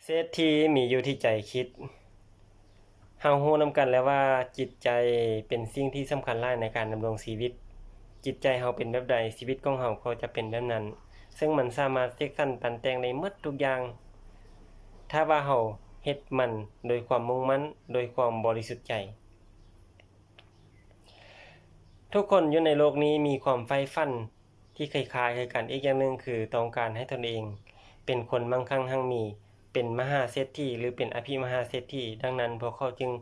ເສດຖີມີຢູ່ທີ່ໃຈຄິດ. ເຮົາຮູ້ນຳກັນແລ້ວວ່າຈິດໃຈເປັນສິ່ງທີ່ສຳຄັນຫຼາຍໃນການດຳລົງຊີວິດ. ຈິດໃຈເຮົາເປັນແບບໃດ, ຊີວິດຂອງເຮົາກໍຈະເປັນແບບນັ້ນ, ເຊິ່ງມັນສາມາດເສກສັນປັນແຕ່ງໄດ້ໝົດທຸກຢ່າງ ຖ້າວ່າເຮົາເຮັດມັນໂດຍຄວາມມຸ່ງໝັ້ນ, ໂດຍຄວາມບໍລິສຸດໃຈ. ທຸກຄົນຢູ່ໃນໂລກນີ້ມີຄວາມໃຝ່ຝັນທີ່ຄ້າຍໆຄືກັນ. ອີກຢ່າງໜຶ່ງຄືຕ້ອງການໃຫ້ຕົນເອງເປັນຄົນມັ່ງຄັ່ງຮັ່ງມີ, ເປັນມະຫາເສດຖີ ຫຼື ເປັນອະພິມະຫາເສດຖີ. ດັ່ງນັ້ນ ພວກເຂົາຈຶ່ງ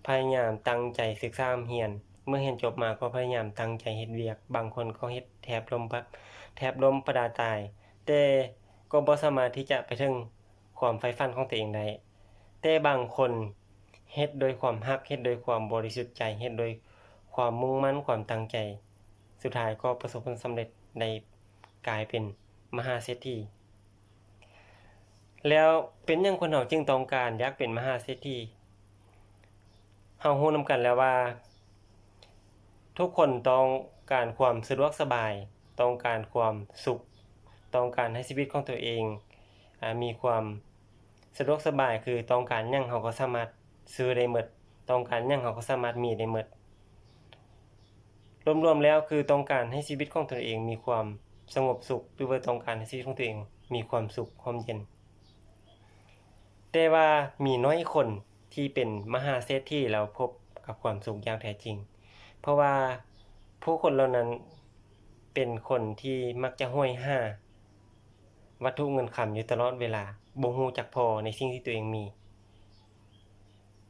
ພະຍາຍາມຕັ້ງໃຈສຶກສາຮ່ຳຮຽນ. ເມື່ອຮຽນຈົບມາກໍພະຍາຍາມຕັ້ງໃຈເຮັດວຽກ. ບາງຄົນກໍເຮັດແທບລົ້ມປະ, ແທບລົ້ມປະດາຕາຍ, ແຕ່ກໍບໍ່ສາມາດທີ່ຈະໄປເຖິງຄວາມໃຝ່ຝັນຂອງຕົວເອງໄດ້. ແຕ່ບາງຄົນເຮັດດ້ວຍຄວາມຮັກ, ເຮັດດ້ວຍຄວາມບໍລິສຸດໃຈ, ເຮັດດ້ວຍຄວາມມຸ່ງໝັ້ນ, ຄວາມຕັ້ງໃຈ, ສຸດທ້າຍກໍປະສົບຜົນສຳເລັດ, ໄດ້ກາຍເປັນມະຫາເສດຖີ. ແລ້ວເປັນຫຍັງຄົນເຮົາຈຶ່ງຕ້ອງການຢາກເປັນມະຫາເສດຖີ? ເຮົາຮູ້ນຳກັນແລ້ວວ່າ ທຸກຄົນຕ້ອງການຄວາມສະດວກສະບາຍ, ຕ້ອງການຄວາມສຸກ, ຕ້ອງການໃຫ້ຊີວິດຂອງຕົວເອງ ອາ ມີຄວາມສະດວກສະບາຍ, ຄືຕ້ອງການຫຍັງເຮົາກໍສາມາດຊື້ໄດ້ໝົດ, ຕ້ອງການຫຍັງເຮົາກໍສາມາດມີໄດ້ໝົດ. ລວມໆແລ້ວຄືຕ້ອງການໃຫ້ຊີວິດຂອງຕົນເອງມີຄວາມສະຫງົບສຸກ ຫຼືວ່າຕ້ອງການໃຫ້ຊີວິດຂອງຕົວເອງມີຄວາມສຸກຮ່ມເຢັນ. ແຕ່ວ່າມີໜ້ອຍຄົນທີ່ເປັນມະຫາເສດຖີແລ້ວພົບກັບຄວາມສຸກຢ່າງແທ້ຈິງ, ເພາະວ່າຜູ້ຄົນເຫຼົ່ານັ້ນເປັນຄົນທີ່ມັກຈະຫວຍຫາວັດຖຸເງິນຄຳຢູ່ຕະຫຼອດເວລາ, ບໍ່ຮູ້ຈັກພໍໃນສິ່ງທີ່ຕົວເອງມີ.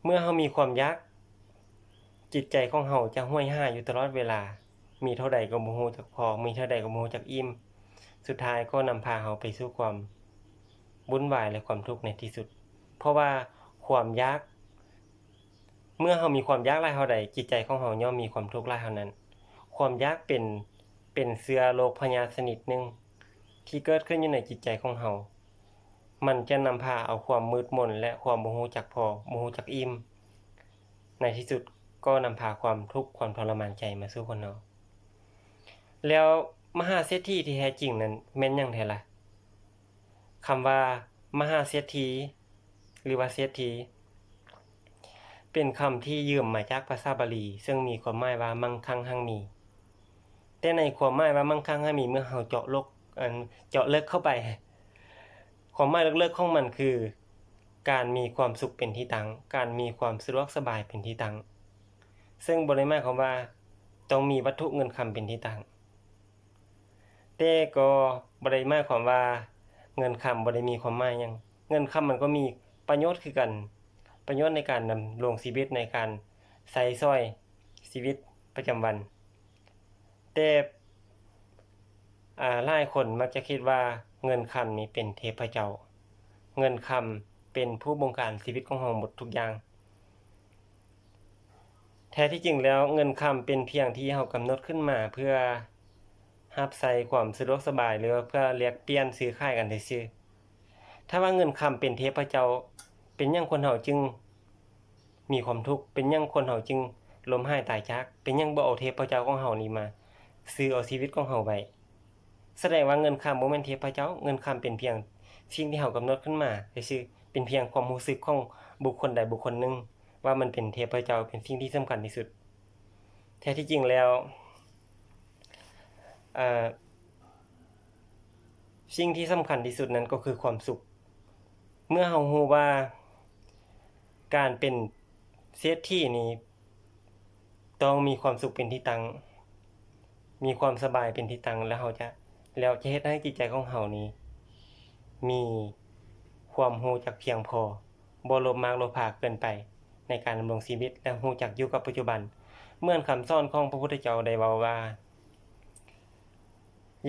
ເມື່ອເຮົາມີຄວາມຢາກ, ຈິດໃຈຂອງເຮົາຈະຫວຍຫາຢູ່ຕະຫຼອດເວລາ, ມີເທົ່າໃດກໍບໍ່ຮູ້ຈັກພໍ, ມີເທົ່າໃດກໍບໍ່ຮູ້ຈັກອີ່ມ, ສຸດທ້າຍກໍນຳພາເຮົາໄປສູ່ຄວາມວຸ່ນວາຍ ແລະ ຄວາມທຸກໃນທີ່ສຸດ. ເພາະວ່າຄວາມຢາກ, ເມື່ອເຮົາມີຄວາມຢາກຫຼາຍເທົ່າໃດ, ຈິດໃຈຂອງເຮົາຍ່ອມມີຄວາມທຸກຫຼາຍເທົ່ານັ້ນ. ຄວາມຢາກເປັນ, ເປັນເຊື້ອໂລກພະຍາດຊະນິດໜຶ່ງທີ່ເກີດຂຶ້ນຢູ່ໃນຈິດໃຈຂອງເຮົາ. ມັນຈະນຳພາເອົາຄວາມມືດມົນ ແລະ ຄວາມບໍ່ຮູ້ຈັກພໍ, ບໍ່ຮູ້ຈັກອີ່ມ, ໃນທີ່ສຸດກໍນຳພາຄວາມທຸກ, ຄວາມທໍລະມານໃຈມາສູ່ຄົນເຮົາ. ແລ້ວມະຫາເສດຖີທີ່ແທ້ຈິງນັ້ນແມ່ນຫຍັງແທ້ລະ? ຄຳວ່າມະຫາເສດຖີ ຫຼືວ່າເສດຖີ ເປັນຄຳທີ່ຢືມມາຈາກພາສາບາລີ, ເຊິ່ງມີຄວາມໝາຍວ່າມັ່ງຄັ່ງຮັ່ງມີ. ແຕ່ໃນຄວາມໝາຍວ່າມັ່ງຄັ່ງຮັ່ງມີ, ເມື່ອເຮົາເຈາະລົກ, ອັນ, ເຈາະເລິກເຂົ້າໄປ, ຄວາມໝາຍເລິກໆຂອງມັນຄື ການມີຄວາມສຸກເປັນທີ່ຕັ້ງ, ການມີຄວາມສະດວກສະບາຍເປັນທີ່ຕັ້ງ, ເຊິ່ງບໍ່ໄດ້ໝາຍຄວາມວ່າຕ້ອງມີວັດຖຸເງິນຄຳເປັນທີ່ຕັ້ງ. ແຕ່ກໍບໍ່ໄດ້ໝາຍຄວາມວ່າເງິນຄຳບໍ່ໄດ້ມີຄວາມໝາຍຫຍັງ. ເງິນຄຳມັນກໍມີປະໂຫຍດຄືກັນ, ປະໂຫຍດໃນການດຳລົງຊີວິດ, ໃນການໃຊ້ສອຍຊີວິດປະຈຳວັນ. ແຕ່ ອາ ຫຼາຍຄົນມັກຈະຄິດວ່າເງິນຄຳນີ້ເປັນເທບພະເຈົ້າ, ເງິນຄຳເປັນຜູ້ບົງການຊີວິດຂອງເຮົາໝົດທຸກຢ່າງ. ແທ້ທີ່ຈິງແລ້ວ ເງິນຄຳເປັນພຽງທີ່ເຮົາກຳນົດຂຶ້ນມາເພື່ອຮັບໃຊ້ຄວາມສະດວກສະບາຍ ຫຼືວ່າເພື່ອແລກປ່ຽນຊື້ຂາຍກັນຊື່ໆ. ຖ້າວ່າເງິນຄຳເປັນເທບພະເຈົ້າ, ເປັນຫຍັງຄົນເຮົາຈຶ່ງມີຄວາມທຸກ? ເປັນຫຍັງຄົນເຮົາຈຶ່ງລົ້ມຫາຍຕາຍຈາກ? ເປັນຫຍັງບໍ່ເອົາເທບພະເຈົ້າຂອງເຮົານີ້ມາຊື້ເອົາຊີວິດຂອງເຮົາໄວ້? ສະແດງວ່າເງິນຄຳບໍ່ແມ່ນເທບພະເຈົ້າ, ເງິນຄຳເປັນພຽງສິ່ງທີ່ເຮົາກຳນົດຂຶ້ນມາຊື່ໆ, ເປັນພຽງຄວາມຮູ້ສຶກຂອງບຸກຄົນໃດບຸກຄົນໜຶ່ງ ວ່າມັນເປັນເທບພະເຈົ້າ, ເປັນສິ່ງທີ່ສຳຄັນທີ່ສຸດ. ແທ້ທີ່ຈິງແລ້ວ ເອີ ສິ່ງທີ່ສຳຄັນທີ່ສຸດນັ້ນກໍຄືຄວາມສຸກ. ເມື່ອເຮົາຮູ້ວ່າການເປັນເສດຖີນີ້ ຕ້ອງມີຄວາມສຸກເປັນທີ່ຕັ້ງ, ມີຄວາມສະບາຍເປັນທີ່ຕັ້ງ, ແລ້ວເຮົາຈະ, ແລ້ວຈະເຮັດໃຫ້ຈິດໃຈຂອງເຮົານີ້ມີຄວາມຮູ້ຈັກພຽງພໍ, ບໍ່ໂລບມາກໂລບພາເກີນໄປໃນການດຳລົງຊີວິດ ແລະ ຮູ້ຈັກຢູ່ກັບປັດຈຸບັນ. ເໝືອນຄຳສອນຂອງພະພຸດທະເຈົ້າໄດ້ເວົ້າວ່າ,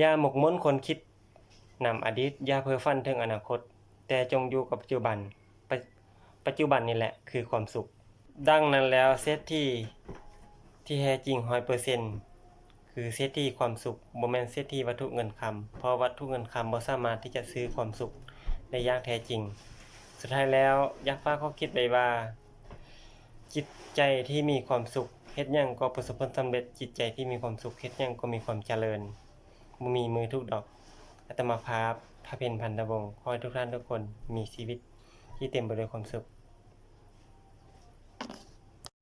ຢ່າໝົກໝຸ່ນຄົ້ນຄິດ ນຳອະດີດ, ຢ່າເພີຝັນເຖິງອະນາຄົດ, ແຕ່ຈົ່ງຢູ່ກັບປັດຈຸບັນ. ປັດ, ປັດຈຸບັນນີ້ແຫຼະຄືຄວາມສຸກ. ດັ່ງນັ້ນແລ້ວ ເສດຖີທີ່ແທ້ຈິງຮ້ອຍເປີເຊັນ ຄືເສດຖີຄວາມສຸກ, ບໍ່ແມ່ນເສດຖີວັດຖຸເງິນຄຳ, ເພາະວັດຖຸເງິນຄຳບໍ່ສາມາດທີ່ຈະຊື້ຄວາມສຸກໄດ້ຢ່າງແທ້ຈິງ. ສຸດທ້າຍແລ້ວ ຢາກຝາກຂໍ້ຄິດໄວ້ວ່າ, ຈິດໃຈທີ່ມີຄວາມສຸກ ເຮັດຫຍັງກໍປະສົບຜົນສຳເລັດ, ຈິດໃຈທີ່ມີຄວາມສຸກ ເຮັດຫຍັງກໍມີຄວາມຈະເລີນ. ບໍ່ມີມືທຸກດອກ. ອາດຕະມາພາບ ພະເພັນ ພັນທະວົງ ຂໍໃຫ້ທຸກທ່ານທຸກຄົນມີຊີວິດ ທີ່ເຕັມໄປດ້ວຍຄວາມສຸກ.